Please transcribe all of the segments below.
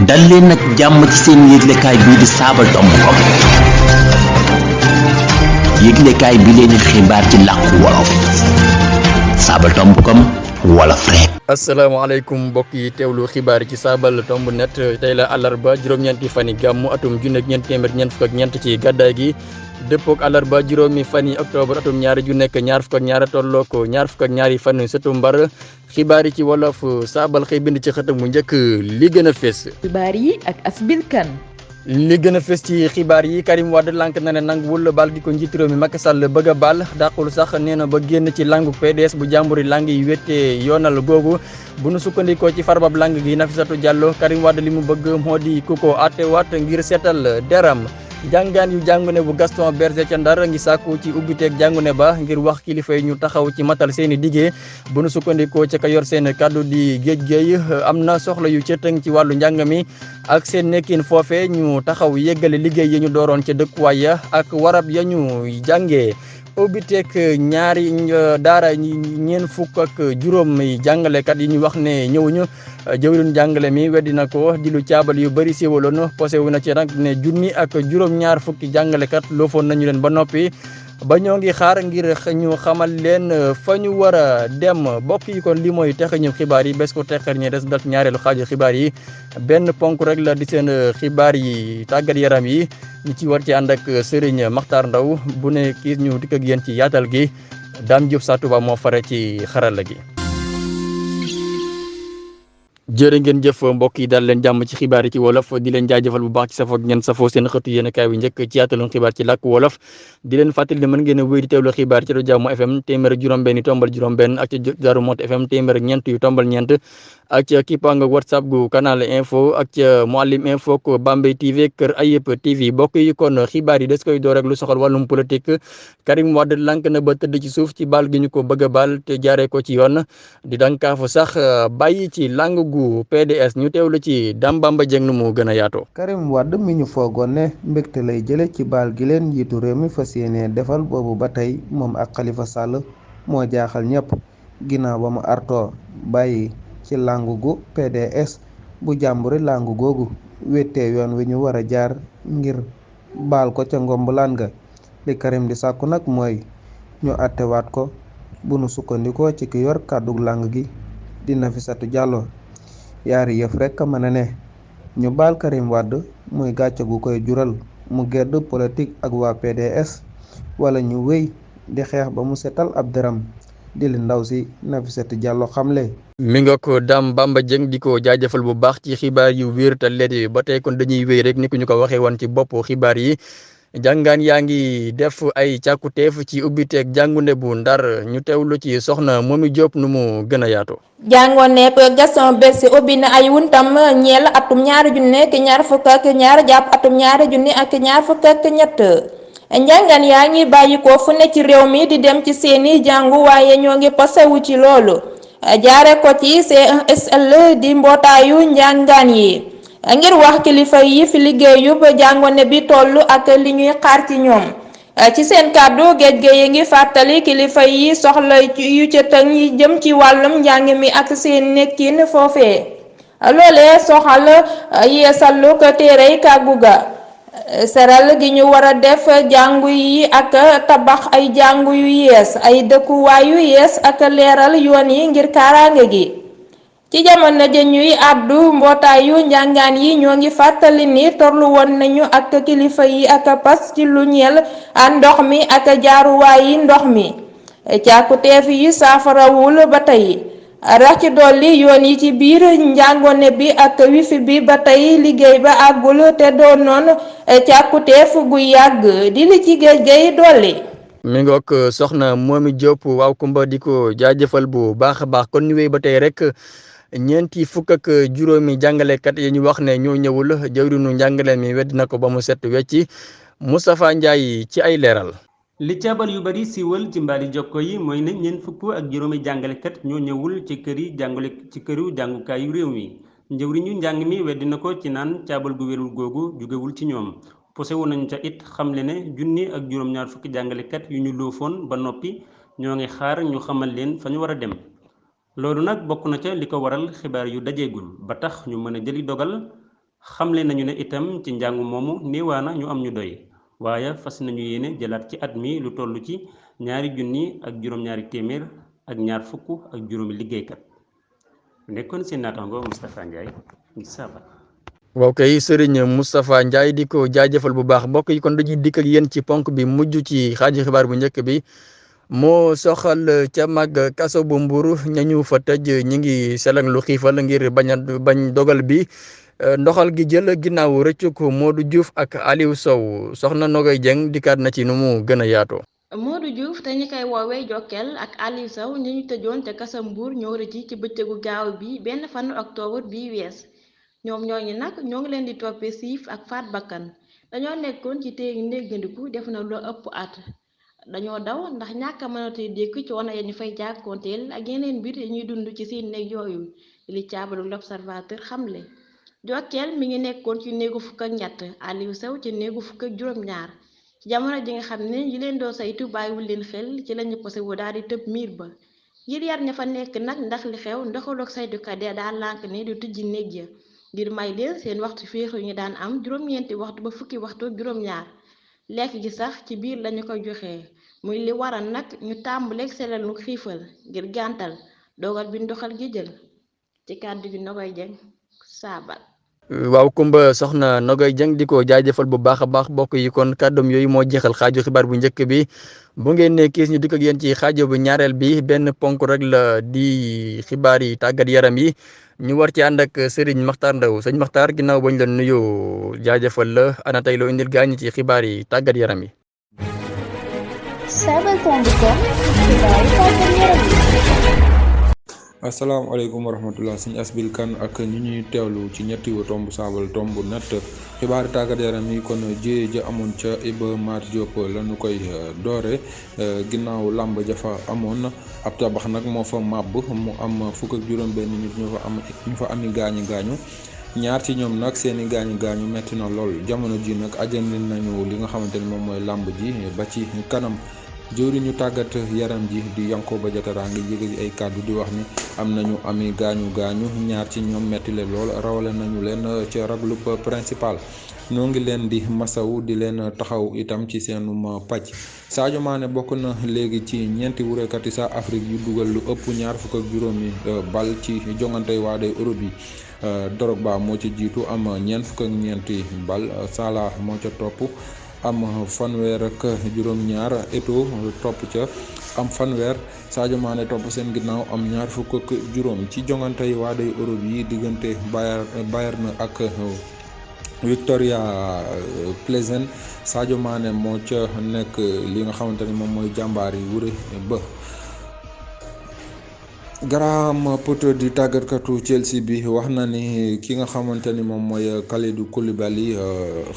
dal leen nag jàmm ci seen yëglekaay bii di Sabadombcom yëglekaay bi leen xibaar ci làkku wolof Sabadombcom wolof rek. asalaamaaleykum mbokk yi teewlu xibaar yi ci Sabadombnet tey la àllarba juróom-ñeenti fan yi gàmmu atum junni ak ñeent téeméer ñeent fukk ak ñeent ci gàddaay gi dëppook àllarba juróomi fan yi octobre atum ñaari ju nekk ñaar fukk ak ñaar tolloo ko ñaar fukk ak ñaari fan sëtumbar xibaar yi ci wolof saabal xëy bind ci xëtam mu njëkk li gën a fés. xibaar yi ak Asbil Kan. li gën a fës ci xibaar yi Karim Wade lank na ne nanguwul baal gi ko njiitu réew mi Macky Sall bëgg a baal dàqul sax nee na ba génn ci langu PDS bu jàmburi lang yi wéttee yoonal googu bu nu sukkandikoo ci farbab lang gi Nafissatou Diallo Karim Wade li mu bëgg moo di ku ko àttewaat ngir seetal deram jàngaan yu jàngune bu Gaston Berger ca Ndar ngi sàkku ci ubbiteeg jàngune ba ngir wax kilifa yi ñu taxaw ci matal seeni diggé bu nu sukkandikoo ca ka yor seen kàddu di géej géey am na soxla yu cëtëng ci wàllu njàng mi ak seen nekkin foofe ñu taxaw yeggale liggéey yi ñu dooroon ca dëkkuwaay ya ak warab ya ñu jàngee ubbiteeg ñaari daara ñeen fukk ak juróom jàngalekat yi ñu wax ne ñëwuñu jëwriñ jàngale mi weddi na ko di lu caabal yu bëri siiwaloon posé wu na ci nag ne junni ak juróom-ñaar fukki jàngalekat loofoon nañu leen ba noppi ba ñoo ngi xaar ngir ñu xamal leen fa ñu war a dem bokk yi kon li mooy texañu xibaar yi bés ko texar ñi des dal ñaareelu xaaju xibaar yi benn ponk rek la di seen xibaar yi tàggat yaram yi ñi ci war ci ànd ak Serigne Makhtar Ndaw bu ne kii ñu dikk ak yéen ci yaatal gi Dame Diop Sa Touba moo fare ci xarala gi. jërë ngeen jëf mbokk yi daal leen jàmm ci xibaar yi ci wolof di leen jaajëfal bu baax ci safoo ngeen safoo seen xëtu yéen kaay bi njëkk ci yaataloon xibaar ci làkk wolof di leen fàttali ne mën ngeen a wéy di teewlu xibaar ci rajo Jàmm FM téeméer ak juróom-benn yu tombal juróom-benn ak ci Daaru Mot FM téeméer ak ñeent yu tombal ñeent ak ca kippaanga whatsapp gu canal info ak ca Mouhalim info ko Bambey TV Kër Ayib TV bokk yi kon xibaar yi des koy door rek lu soxal wàllum politique Karim Wade lank na ba tëdd ci suuf ci baal gi ñu ko bëgg a baal te jaaree ko ci yoon di dankaafu sax bàyyi ci lang gu PDS ñu teewlu ci Dame Bamba Dieng nu mu gën a yaatoo. Karim Wade mi ñu foogoon ne mbégte lay jële ci baal gi leen njiitu réew mi fas yéene defal boobu ba tey moom ak Khalifa Sall moo jaaxal ñëpp ginnaaw ba mu artoo bàyyi ci langu gu PDS bu jàmburi langu googu wéttee yoon wi ñu war a jaar ngir baal ko ca ngombulaan ga li Karim di sàkku nag mooy ñu àttewaat ko bu nu sukkandikoo ci ki yor kàddug lang gi di Nafissatou Diallo yaari yëf rekk a mën a ne ñu baal Karim Wade muy gàcce gu koy jural mu gedd politique ak waa PDS wala ñu wéy di xeex ba mu setal ab deram di li ndaw si Nafissatou Diallo xamle. mi nga ko Dame Bamba Dieng di ko jaajëfal bu baax ci xibaar yu wér te leer yi ba tey kon dañuy wéy rek ni ko ñu ko waxee woon ci bopp xibaar yi jàngaan yaa ngi def ay càkkuteef ci ubbiteeg jàngune bu Ndar ñu teewlu ci soxna Momi Diop nu mu gën a yaatoo. jàngoon ko Gaston Berger ubbi na ay wuntam ñeel atum ñaari junne ak ñaar fukk ak ñaar jàpp atum ñaari junne ak ñaar fukk ak ñett njàngaan yaa ngi bàyyi ko fu ne ci réew mi di dem ci seeni jàngu waaye ñoo ngi pasawu ci loolu jaare ko ci C1SL di mbootaayu njàngaan yi ngir wax kilifa yi fi liggéeyu ba jàngone bi toll ak li ñuy xaar ci ñoom ci seen kàddu géej géej ngi fàttali kilifa yi soxla yu ca tëng yi jëm ci wàllum njàng mi ak seen nekkin foofee loolee soxal yeesalu ko téerey kàggu ga seral gi ñu war a def jàngu yi ak tabax ay jàngu yu yees ay dëkkuwaay yu yees ak leeral yoon yi ngir kaaraange gi ci jamono ja ñuy àddu mbootaayu njàngaan yi ñoo ngi fàttali ni torlu woon nañu ak kilifa yi ak pas ci lu ñeel ndox mi ak jaaruwaayi ndox mi càkkuteef yi saafarawul ba tey rax ci dolli yoon yi ci biir njàngone bi ak wifi bi ba tey liggéey ba àggul te doon noonu càkkuteef gu yàgg di li ci géej gay dolli. mi ngoog soxna Momi Diop waaw kumba di ko jaajëfal bu baax a baax kon ñu wéy ba tey rek ñeenti fukk ak juróomi jàngalekat yi ñu wax ne ñoo ñëwul jawriñu njàngale mi weddi na ko ba mu set wecci Moustapha Ndiaye ci ay leeral. li caabal yu bari siiwal ci mbaali jokko yi mooy ne ñeent fukk ak juróomi jàngalekat ñoo ñëwul ci këru jàngukaayu réew mi njëwriñu njàng mi weddi na ko ci naan caabal gu wérul googu jugewul ci ñoom posewu nañu ca it xamle ne junni ak juróom-ñaar fukki jàngalekat yu ñu loofoon ba noppi ñoo ngi xaar ñu xamal leen fa ñu war a dem loolu nag bokk na ca li ko waral xibaar yu dajeegul ba tax ñu mën a jëli dogal xamle nañu ne itam ci njàng moomu néewaana ñu am ñu doy waaye fas nañu yéene jëlaat ci at mi lu toll ci 2,000 ak juróom-ñaari téeméer ak ñaar fukk ak juróomi liggéeykat nekkoon seen naataango Moustapha Ndiaye ngi saaba. waaw kay Serigne Moustapha Ndiaye di ko jaajëfal bu baax mbokk yi kon dañuy dikk ak yéen ci ponk bi mujj ci xaaju xibaar bu njëkk bi moo soxal ca mag kaso bu Mbour ñañu fa tëj ñi ngi selang lu xiifal ngir bañ dogal bi ndoxal gi jël ginnaaw rëccuk Modou Diouf ak Aliou Sow soxna Nogoy Dieng dikkaat na ci nu mu gën a yaatoo. Modou Diouf te ñu koy woowee Jokkel ak Aliou Sow ñi ñu tëjoon te kaso Mbour ñoo rëcc ci bëccëgu gaaw bi benn fanu octobre bi wees ñoom ñooñu nag ñoo ngi leen di toppee siif ak faat bakkan dañoo nekkoon ci téegi néggandiku def na lu ëpp at dañoo daw ndax ñàkk a mënatee dékk coono ya ñu fay jàkkoonteel ak yeneen mbir yi ñuy dund ci seen néeg yooyu li caabalu l'Observateur xamle Jokkel mi ngi nekkoon ci néegu fukk ak ñett Aliou Sow ci néegu fukk ak juróom-ñaar ci jamono ji nga xam ne yi leen doo saytu bàyyiwul leen xel ci lañu posé wu daal di tëb miir ba ngir yar ña fa nekk nag ndax li xew ndoxaloog saytukat ya daal lànk ne du tijji néeg ya ngir may leen seen waxtu féexu ñu daan am juróom-ñeenti waxtu ba fukki waxtu ak juróom-ñaar lekk gi sax ci biir lañu ko joxee muy li waral nag ñu tàmbaleeg selal lu xiifal ngir gàntal dogal bi ndoxal gi jël ci kàddu gi Nogoy Dieng saabal. waaw Kumba soxna Nogoy Dieng di ko jaajëfal bu baax a baax mbokk yi kon kàddoom yooyu moo jeexal xaaju xibaar bu njëkk bi bu ngeen ne kiis ñu dikk ak yéen ci xaaju bu ñaareel bi benn ponk rek la di xibaar yi tàggat yaram yi ñu war ci ànd ak Serigne Makhtar Ndaw sëñ Makhtar ginnaaw bañ la nuyoo jaajëfal la ana tey loo indil gaañ ci xibaar yi tàggat yaram yi. asalaamaaleykum wa rahmatulah suñu asbil kan ak ñi ñuy teewlu ci ñetti wu tomb saabal tomb net xibaari tàggat yaram yi kon jiyee ja amoon ca Iba Mar Diop lañu koy doore ginnaaw làmb jafa amoon ab tabax nag moo fa màbb mu am fukk ak juróom benn nit ñu fa ami gaañu ñaar ci ñoom nag seeni gaañu metti na lool jamono ji nag ajandi nañu li nga xamante ni moom mooy làmb ji ba ci kanam jëwriñu tàggat yaram ji di Yankoba Diatara ngi yëge ay kàddu di wax ni am nañu ami gaañu ñaar ci ñoom metti le lool rawale nañu leen ca raglub principal ñoo ngi leen di masawu di leen taxaw itam ci seenum pàcc Sadio Mané bokk na léegi ci ñeenti wurekati sa Afrique yu dugal lu ëpp ñaar fukk ak juróomi bal ci jongantey waade Europe yi Drogba moo ci jiitu am ñeent fukk ak ñeenti bal Salah moo ca topp am fanweer ak juróom-ñaar Eto'o topp ca am fanweer Sadio Mané topp seen ginnaaw am ñaar fukk ak juróom ci jongante yi waa day Europe yi diggante Bayern ak Victoria Plzen Sadio Mané moo ca nekk li nga xamante ni moom mooy jàmbaar yi wure ba. Graham Potter di tàggatkatu Chelsea bi wax na ni ki nga xamante ni moom mooy Kalidou Koulibaly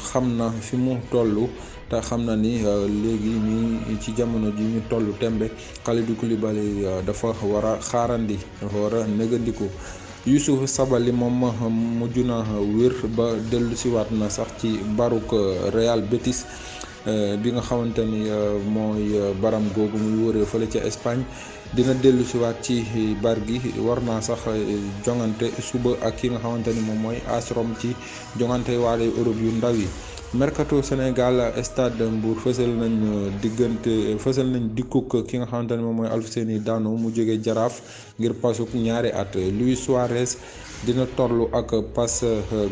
xam na fi mu toll te xam na ni léegi ñi ci jamono ji ñu toll tembe Kalidou Koulibaly dafa war a xaarandi dafa war a négandiku Youssouf Sabaly moom mujj na wér ba dellu siwaat na sax ci baruk Real Betis bi nga xamante ni mooy baram googu muy wëree fële ca Espagne dina dellu siwaat ci bar gi war naa sax jongante suba ak ki nga xamante ni moom mooy AS Rome ci jongante waale Europe yu ndaw yi. Mercato Sénégal Stade Mbour fësal nañ dikkuk ki nga xamante ni moom mooy Alfousseyni Dano mu jóge Jaraaf ngir pasuk ñaari at. Luis Suarez dina torlu ak pass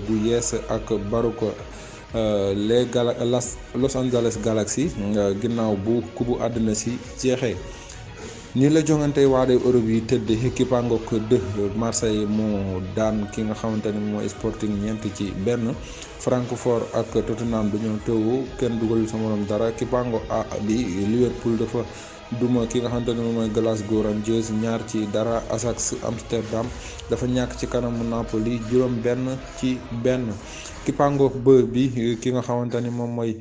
gu yees ak baruk Los Angeles Galaxy ginnaaw bu kubu àddina si jeexee. ni la jongante waade Europe yi tëdd équipe ngook de Marseille moo daan ki nga xamante ni mooy Sporting ñeent ci benn. Francfort ak Tottenham dañoo tëwu kenn dugal sa morom dara Kipango A bi Liverpool dafa duma ki nga xamante ne moom mooy Glasgow Rangers 2-0 Ajax Amsterdam dafa ñàkk ci kanamu Napoli 7-1 Kipango B bi ki nga xamante ni moom mooy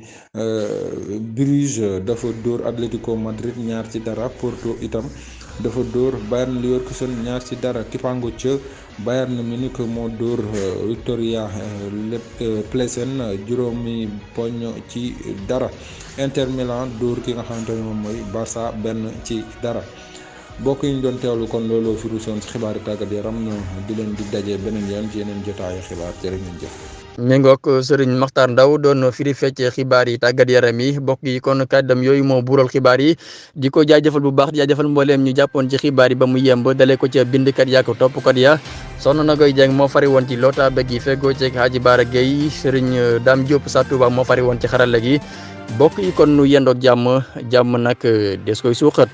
Bruges dafa dóor Atlético Madrid 2-0 Porto itam dafa dóor Bayern Leverkusen 2-0 Kipango ca Bayern Munich moo dóor Victoria Plzen 0-0 Inter Milan dóor ki nga xamante ne moom mooy Barça 1-0 bokk yi ñu doon teewlu kon looloo fi ruusoon ci xibaari tàggat yaram di leen di daje beneen yoon ci yeneen jotaayu xibaar jërë ngeen jëf. méngook Serigne Makhtar Ndaw doon firi fecc xibaar yi tàggat yaram yi bokk yi kon kàddam yooyu moo buural xibaar yi di ko jaajëfal bu baax di jaajëfal mbooleem ñu jàppoon ci xibaar yi ba mu yemb dalee ko ca bindkat yaa ko toppkat ya soxna Nagoy Dieng moo fari woon ci loota bég yi feggoo ceeg Hadji Bara Gueye Serigne Dame Diop sa Touba moo fari woon ci xarala gi bokk yi kon nu yendoog jàmm nag des koy suuxat